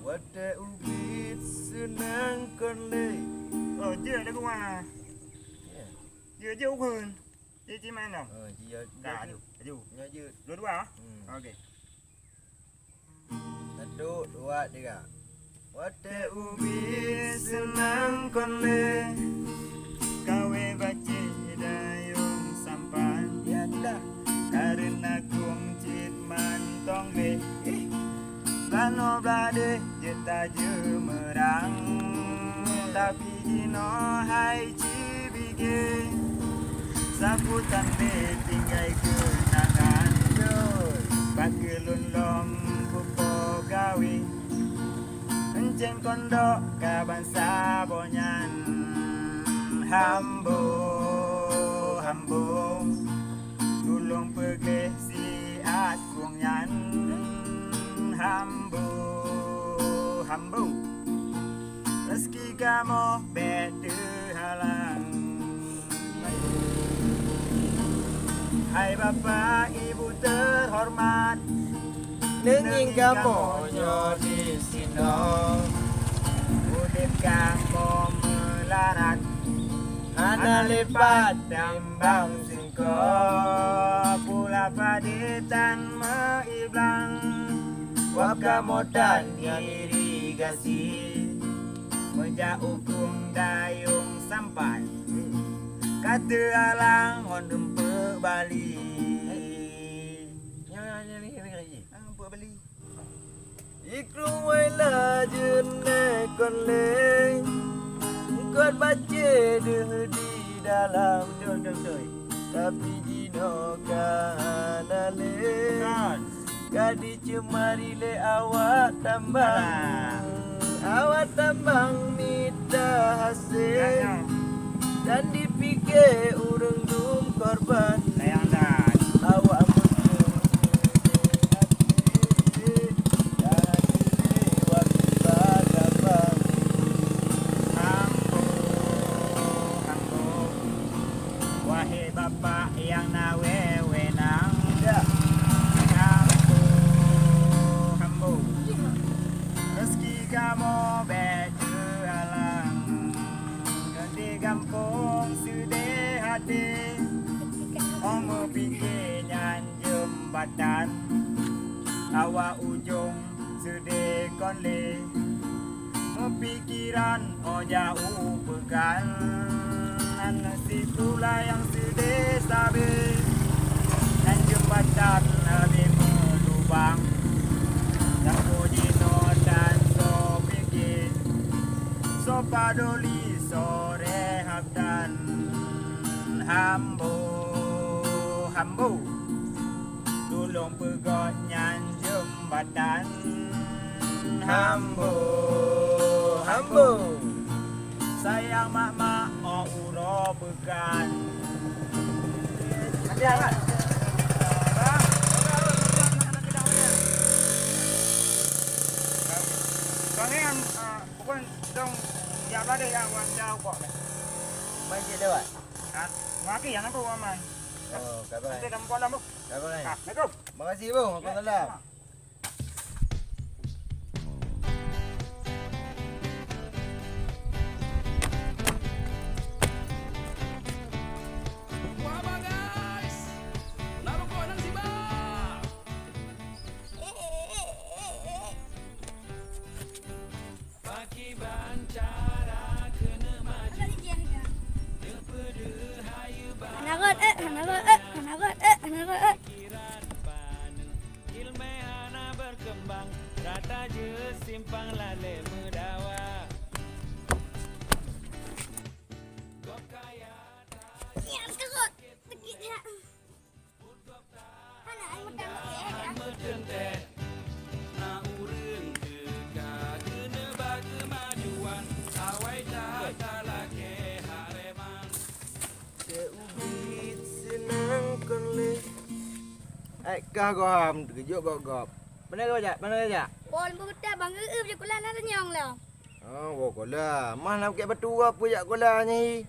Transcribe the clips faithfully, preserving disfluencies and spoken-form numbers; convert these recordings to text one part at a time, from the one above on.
Watèe ubit seunang kon lé. Oh, jeuet lagu ma. Ya. Jeuet, jeuet ukeuen. Jeuet, jeuet main dah. Oh, jeuet, jeuet. Dah, aju, aju. Nyoe jeuet. Dua-dua, ah? Hmm. Okey. Satu, dua, tiga. Watèe ubit seunang kon lé, kawé bacé dayong sampan. Ya dah. Kareuna kông cit mantong lé. Ih. Blah noe blah deh jeuet tajeumeurang, tapi jinoe hai cibigé. Sapu tandé tinggai keunangan. Bak keu lôn lom kupo gawé, euncén kondok ka bansaboh nyan. Hambo, hambo, tulông peugleh siat kông nyan. Hambo, hambo, reuseuki kamoe bèk teuhalang. Hai Bapak Ibu teuhoreumat, neungieng kamoe nyoe disinoe. Udép kamoe meularat, hana lé pat tambang singkong. Pula padé tan meuiblang, wab kamoe tan irigasi. Meujak u krueng dayong sampan, ka teuhalang ngon rumpok bali. Nyan, nyan, nyan, nyan, nyan. Ah, rumpok bali. I krueng wai lajeuet nèh kon lé, eungkot bacé deuh di dalam. Beutôi, beutôi, beutôi. Tapi jinoe ka hana lé. Kan. Ka diceumari lé awak tambang. Alah. Awak tambang mita hasé. Ya, ya. Dan dipike ureueng dum korban. Sayang that. Awak meuteumé hati, ka diliwat tambang. Ambo, ambo. Wahé Bapak nyang na wewenang, ya. Hambo, hambo. Reuseuki kamoe bèk teuhalang. Di gampông seudeh até, 'oh meupike nyan jeumbatan. Awak ujong seudeh kon lé, meupikeran 'oh jak u peukan. Situlah nyang seudeh sabé, nyan jeumbatan habéh meulubang. Sapeue jinoe tan soe pike, soe padoli, soe rehab tan. Hambo, hambo. Tulông peugot nyan jeumbatan. Hambo, hambo. Sayang mak-mak 'oh uroe peukan. Kami, ah, bukan dong, ya, ada yang wan jauh kok. Banjir lewat. Ah, maki yang aku aman. Oh, kabar. Nanti kamu kolam, Bu. Kabar, eh? Ah, assalamualaikum. Makasih, Bu. Waalaikumsalam. Wah, abang, guys. Nah, rokok nang siba. Hana rot, eh, hana rot, eh, hana rot, eh, hana rot, eh. Ya, hana rot. Sakit, ya. Teubiet seunang kon lé. Ai kah gob ham teukeujot gob-gob. Pane ka jak? Pane ka jak? Pon beuta bang eu-eu jak kula na tanyong lom. Oh, woe kula. Mah na bukét batu peue jak kula nyan hi?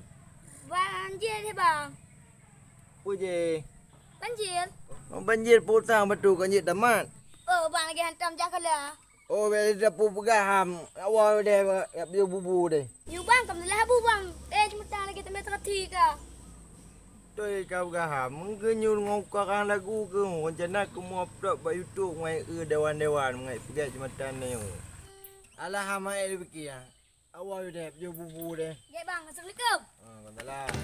Banjir deh, Bang. Peue jih? Banjir. Oh, banjir peue utang batu kon jeuet tamat. Oh, Bang lagèe hantom jak kula. Oh, bèk lé tapeupeugah ham. Awai deh, yak piôh bubu deh. Yue bang, kamoe lah bu bang. Eh, jeumeutang lagèe teumé teuka. Toi ka peugah ham, meukeunyoe ngon ukarang lagu keuh, rencana keumoe upload bak YouTube ngon eu dewan-dewan, ngon peugèt jeumeutang nyoe. Alah, hama ék lé piké, ha. Awai deh, piôh bubu deh. Gèt bang, assalamualaikum. Ah, waalaikumsalam.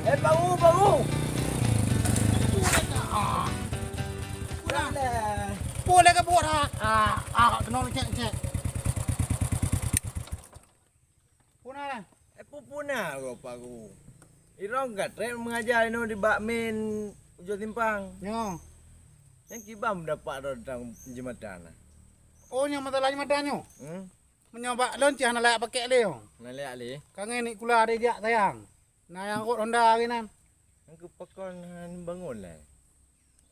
Eh, Pak Guru, Pak Guru. Boleh ke buat, ha? Ah, ah, kena cek, cek. Puna lah. Eh, pu-, puna kau, Pak Guru. Irong ka trép mengajar inoe di bak main ujong simpang. Nyo. Nyang kiban pendapat droe tentang jeumeutang na? Oh, nyang masalah jeumeutang nyoe? Hmm? Meunyoe bak lôn cit hana layak pakék lé nyoe. Hana layak lé? Ka ngieng nèk kula ada jak sayang. Na nyang rot Honda lagèe nyan. Nyang keu pakon han bangon lé.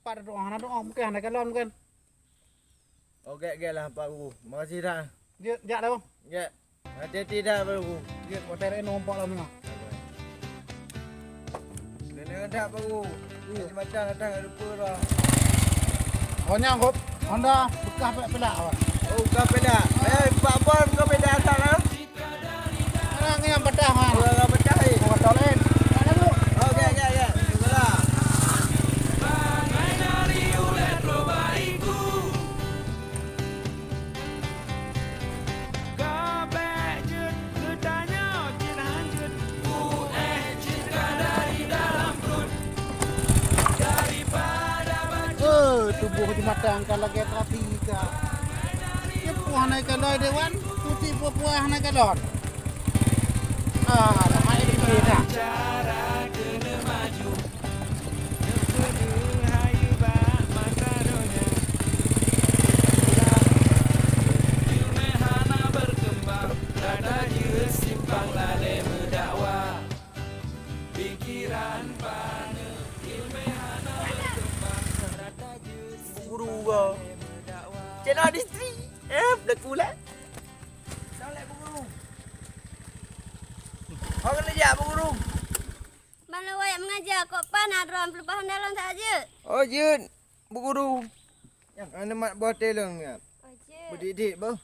Pat doa, hana doa, mungken hana kalon mungken. Oh, gèt, gèt lah, Pak Guru. Makasih dah. Jeuet, jak dah, Bang. Gèt. Hati-hati dah, Pak Guru. Jeuet, watèe laén numpok lam nyoe. Keuneuk dak, Pak Guru. Iya. Macam datang ada lupa dah. Oh, nyang hop Honda bekas pèlak-pèlak, Bang. Oh, bekas pèlak. Eh, Pak Bor, bekas pèlak asal, ah? Orang yang patah, man. Orang yang patah, eh. Orang patah lain. Tak ada, Bu. Okey, okey, okey. Salah. Eh, tuboh jeumatang ka lagèe terapi ka. Nyoe puah na ikalon dewan, puti puah-puah na ikalon. Ah, dah main ini dah. Guru go. Channel distri. Eh, belaku lah. Assalamualaikum, Bu Guru. Ho keuneuk jak, Bu Guru? Ban lôn wajak mengajar, kok pan na droe peuleupah Honda lôn that jeuet? Oh, jeuet, Bu Guru. Nyang ana mat boh teh lôn nyan. Oh, jeuet. Beudik-dik, boh.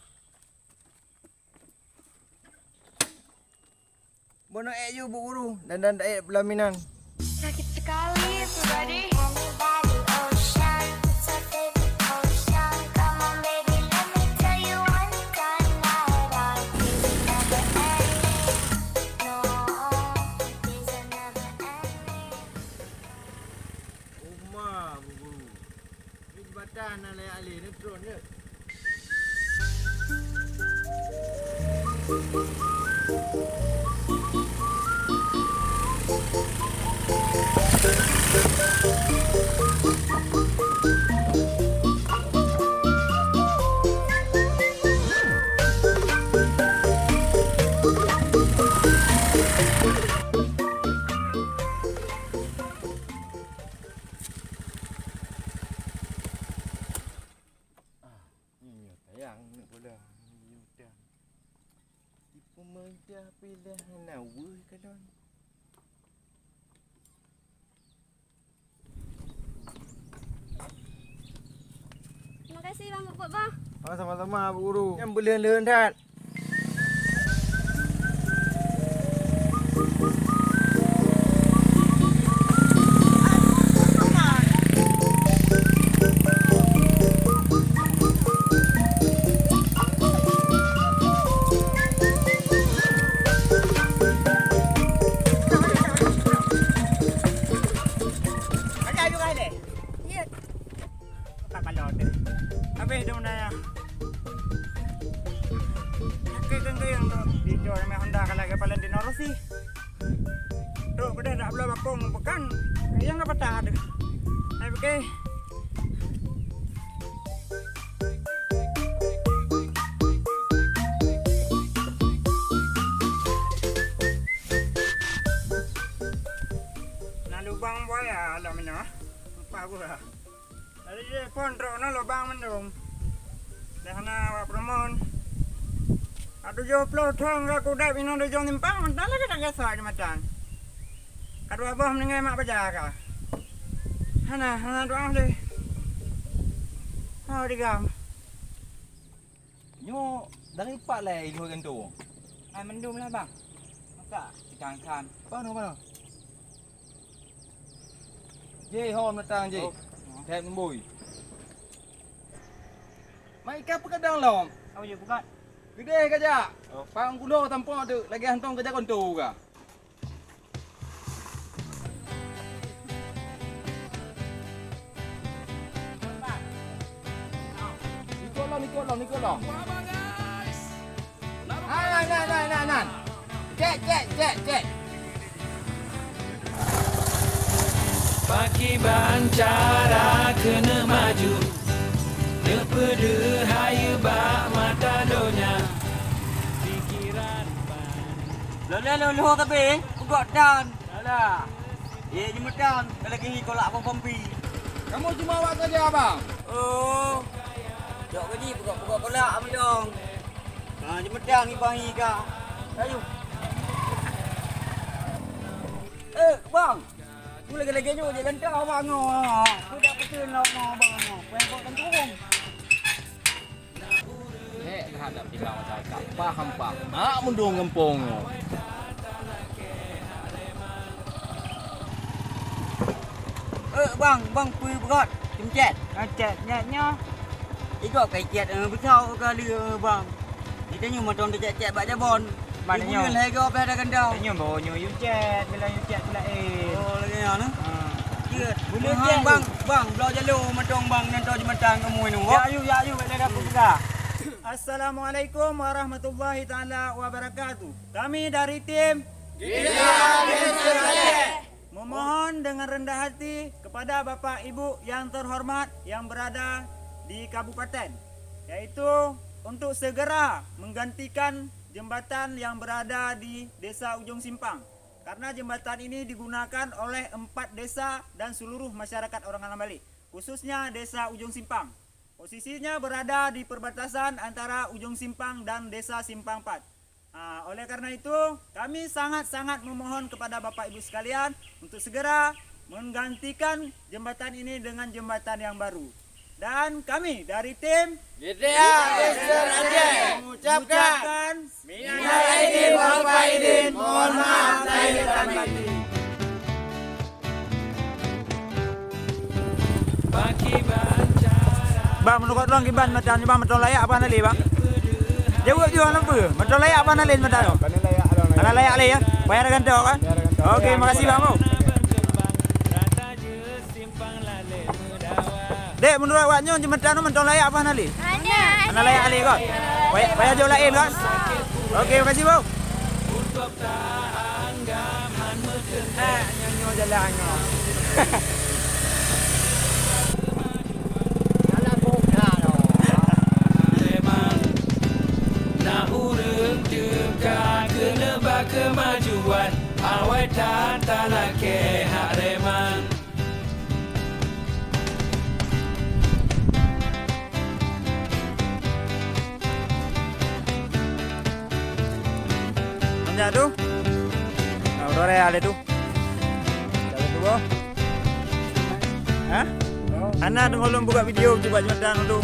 Bunoe ék yue, Bu Guru, dan, dan taék peulaminan. Sakit sekali, everybody. Uma, Bu Guru. Di jeubatang na lé alé neutron jeuet. Ah, nyoe tayang aneuk bola, nyoe tayang. Di pemerintah piléh hana weueh kalon. Terima kasih, Bang Puput, Bang. Oh, sama-sama, Bu Guru. Nyang beuleuh-leuh that. Ada ayu kali? Ya. Tak kalau deh. Habis dong dah ya. Oke, kan yang tu. Di Honda kalau kepala di Norosi. Trok peudeh dak bloe bakong bukan. Nyang ka patah deh. Hai, oke. Na lubang buaya alam ina. Lupa aku dah. Dari dia pun trok na lubang mendung. Dah na awak perumun. Ka tujoh ploh thon ka kudap inong di ujong simpang, mantong lagèe tak biasa di matan. Ka dua boh meuninggai mak baja ka. Hana, hana doa deh. Hao digang. Nyoe dari pat lé iluwa gantung? Ai mandum lah, Bang. Masa? Ikan-ikan. Pano, pano? Jih, hom datang jih. Oh. Thèb numbui. Mai ikan peugadang lom. Oh, ya, bukan. Keudeh kajak. Oh. Pang kulo tampok tu lagèe hantong kajak konto ka. Ikot lom, ikot lom, ikot lom. Ah, nan, nan, nan, nan, nan. Cek, cek, cek, cek. Pakiban cara keuneuk maju, neupeudeuh hayeue bak mata donya, pikiran ban. Lôn lôn lôn tapi, peugok tan. Alah. Ye, jeumeutang, ka lagèe hi kolak bom pompi. Kamoe cuma awak saja, Bang. Oh. Jok gaji peugok-peugok kolak meudong. Ha, jeumeutang hi bang hi ka. Ayo. Eh, Bang. Ku lagèe-lagèe nyoe jeuet ganteng awak nyoe. Ku dak peuteun lom nyoe, Bang, nyoe. Peuhah kok dan turun. Hék that na timbang masyarakat, paham, paham. Nak mundong gampông nyoe. Eh, Bang, Bang, peue beurot? Cumcet. Ah, cet, nyat nyoe. Igob kai cet, eh, beusau ka lheueh, eh, Bang. Di tanyoe mantong teucet-cet bak jabon. Mana nyoe? Ibuleuen lhèe gob dah gandong. Tanyoe bawa nyoe yue cet, bila yue cet tu laén. Oh, lagèe nyan, eh? Ha. Jeuet. Buleuen Bang, cet. Bang, Bang, bloe jaloe mantong Bang, nyan toh jeumeutang kamoe nyoe. Ya, ayu, ya, ayu, bèk lagèe peugah. Assalamualaikum warahmatullahi taala wabarakatuh. Kami dari tim G T A Gangster Aceh memohon dengan rendah hati kepada Bapak Ibu yang terhormat yang berada di kabupaten, yaitu untuk segera menggantikan jembatan yang berada di Desa Ujong Simpang, karena jembatan ini digunakan oleh empat desa dan seluruh masyarakat orang Alam Balik, khususnya Desa Ujong Simpang. Posisinya berada di perbatasan antara Ujong Simpang dan Desa Simpang Empat. Ah, oleh karena itu, kami sangat-sangat memohon kepada Bapak Ibu sekalian untuk segera menggantikan jembatan ini dengan jembatan yang baru. Dan kami dari tim G T A Gangster Aceh mengucapkan minal aidin wal faidin, mohon maaf lahir dan batin. Bang, meunurot droe kiban mantong, Bang, mantong layak apa hana lé, Bang? Jaweueb jih, hana peue. Mantong layak apa hana lé mantong? Hana layak lé, ya? Payah dah gantok, kan? Oke, makasih, Bang, oh. Dek, meunurot awak nyoe jeumeutang nyoe mantong layak apa hana lé? Hana. Hana layak lé kon? Payah, payah jok laén kon? Oke, makasih, Bang. Eh, nyoe, nyoe jalan nyoe. Jalan buka nyoe. Na ureueng teuka keuneuk bak keumajuan, awai that talakée hak reman. Nyan tu. Nah, udah raya le tu. Jalan tu, boh. Hah? Hana teungoh lôn buka video cuba jeuet datang tu.